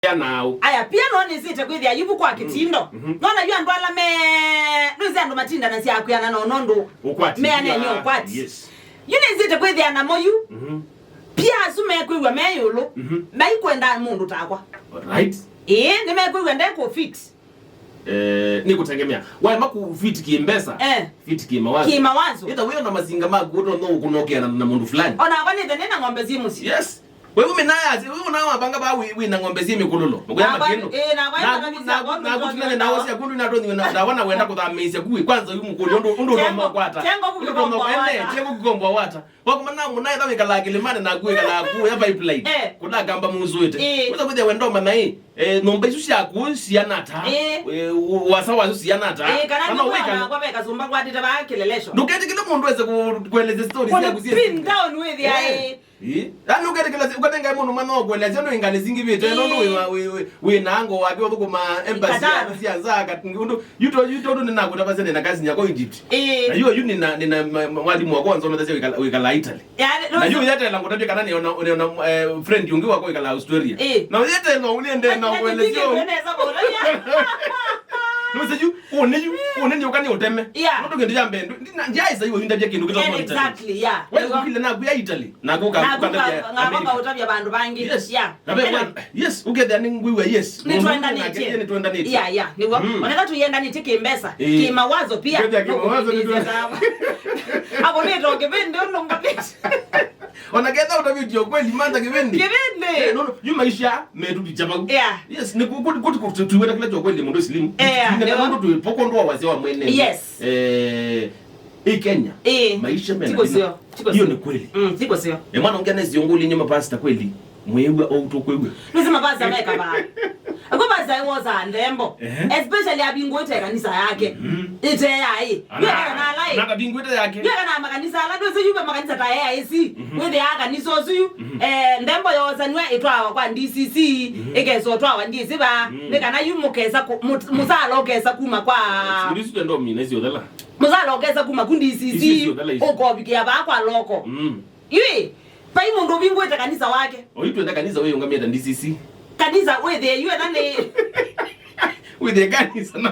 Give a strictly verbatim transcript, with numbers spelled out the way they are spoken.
Aya nao. Aya, pia no nĩsĩte kwĩthĩa yu vu kwa kĩtindo. Mhm. Nona yu andũ ala me, nũsĩ andũ matindanasya kwĩana no nondũ. Ũkwati. Meanenye ũkwati. Yes. Yu nĩsĩte kwĩthĩa namo yu. Mhm. Pia asu mekwĩw'a me ĩũlũ. Mhm. Maikwenda mũndũ takwa. Right. Ĩĩ, nĩmekwĩw'a nde kũ fit. Eh, nĩ kũtengemea. Waema kũ fit kĩmbesa. Eh. Fit kĩmawazo. Kĩmawazo. Ĩta wĩyo na mazinga maku ũtonya ũkũnokea na, na mũndũ fulani. Ona ava nĩthe nĩna ng'ombe syĩ mũsyĩ. Yes. Wewe umenaya, wewe unawapanga ba wĩ, wĩ na ng'ombe syĩ mĩkũlũlo. Mũkũya makĩndũ. Eh, na kwa na na kutunene na wosia kundu na toni na ndawa na wenda kũthamĩĩsya kuwe. Kwanza uyu mũkũlĩ ũndũ ũndũ ũtonya kwata. Tengo kukomboa wata. Tengo kukomboa wata. Wakomana mũnaetha wĩkalaa kĩlĩmanĩ naku wĩkalaa kuya pipeline. Eh. Kũla kamba mũsũĩte. Eh. Wĩsa kwĩthĩa wenda ũmanya ĩ, eh, nyũmba isu syaku siana ata. Eh. Eh, u- wasa wasu siana ata. Eh, kana no nyũmba wĩkala nakwa vekasumba kwatĩte vaa kĩlelesho. Ndũketĩkĩle mũndũ ese ku- kuelezya story syaku syĩ pin down wĩthĩa. Eh. Ĩ? Yaani ũketĩkĩla ũkatengae mũndũ mwana wa kuelezya no ingali singivĩte no ndũ wĩ wa- wĩ- wĩ- wĩ na ango wake ũthũkũma embassy ya- sia nza kat- ũndũ yuto yuto ndũ nĩnakũtavasya nĩna kazi nyako Egypt. Ĩĩ. Na yu yu nĩna nĩna ma- ma- mwalimu wakwa nzomethasya wĩkala wĩkala Italy. Yaani, na yu yetela ngũtavya kana nĩona nĩona eh, friend yungi wakwa wĩkala Australia. Ĩĩ. Na yetela ũliende na kuelezya. Nũse yu ũnĩ yu ũnĩ nĩ ũkani ũteme. Yeah. Nũndũ kĩndũ ya mbee ndũ- ndina- ndiaisa yu ũindavya kĩndũ kĩtoka. Exactly, yeah. Wewe kukile naku ya Italy. Naku ka- naku ka- ngamba utavya vandu vangi. Yes. Yeah. Na ve- yes, ukethia ni ngwiwa yes. Nitwendanĩtye. Nitwendanĩtye. Yeah, yeah. Nĩw'o. Mm. Oneka tuyendanĩtye kĩmbesa, eh, kĩmawazo pia. Kĩmawazo nĩtwendanĩtye. Avo nĩtoke vĩndĩ ũnũngamĩte. Ona ketha utavĩtye ukweli manda kĩvĩndĩ. Kĩvĩndĩ. Eh, no, no, yu maisha metu picha vau. Yeah. Yes, ni kuti kuti kuti tuweta kila cha ukweli mundu silimu. Yeah, ndio. Ndio tu poko ndo wazee wa mwene. Yes. Eh, hii Kenya. Eh. Maisha mena. Tiko sio. Hiyo ni kweli. Mm, tiko sio. E mwana ongea nesi yongo ulinye mapasta kweli. Mwewa au to kwewa. Nisi mapasta meka ba. Ako pasta wosa ndembo. Eh. Especially abingwete kanisa yake. Mm. Ite ya hii. Yeka na lai. Na kabingwete yake. Yeka na makanisa ala ndio sio makanisa ta ya isi. Wĩthĩaa kanisa ũsu yu, eh, ndembo yoosanw'a ĩtwawa kwa D C C, ĩkesa ũtwawa ndiĩsĩ va, nĩ kana yu mũkesa kũ- mũ- mũsala ũkesa kuma kwa. Sindu isu tendo mina icio thela. Mũsala ũkesa kuma ku D C C, icio thela isu ũkovikĩa vaa kwa loko. Mm. Yu ĩ, vai mũndũ ũvingũĩte kanisa wake. Oyu twenda kanisa wĩyũngamĩte D C C. Kanisa wĩthĩe yu ena nĩ wĩthĩe kanisa na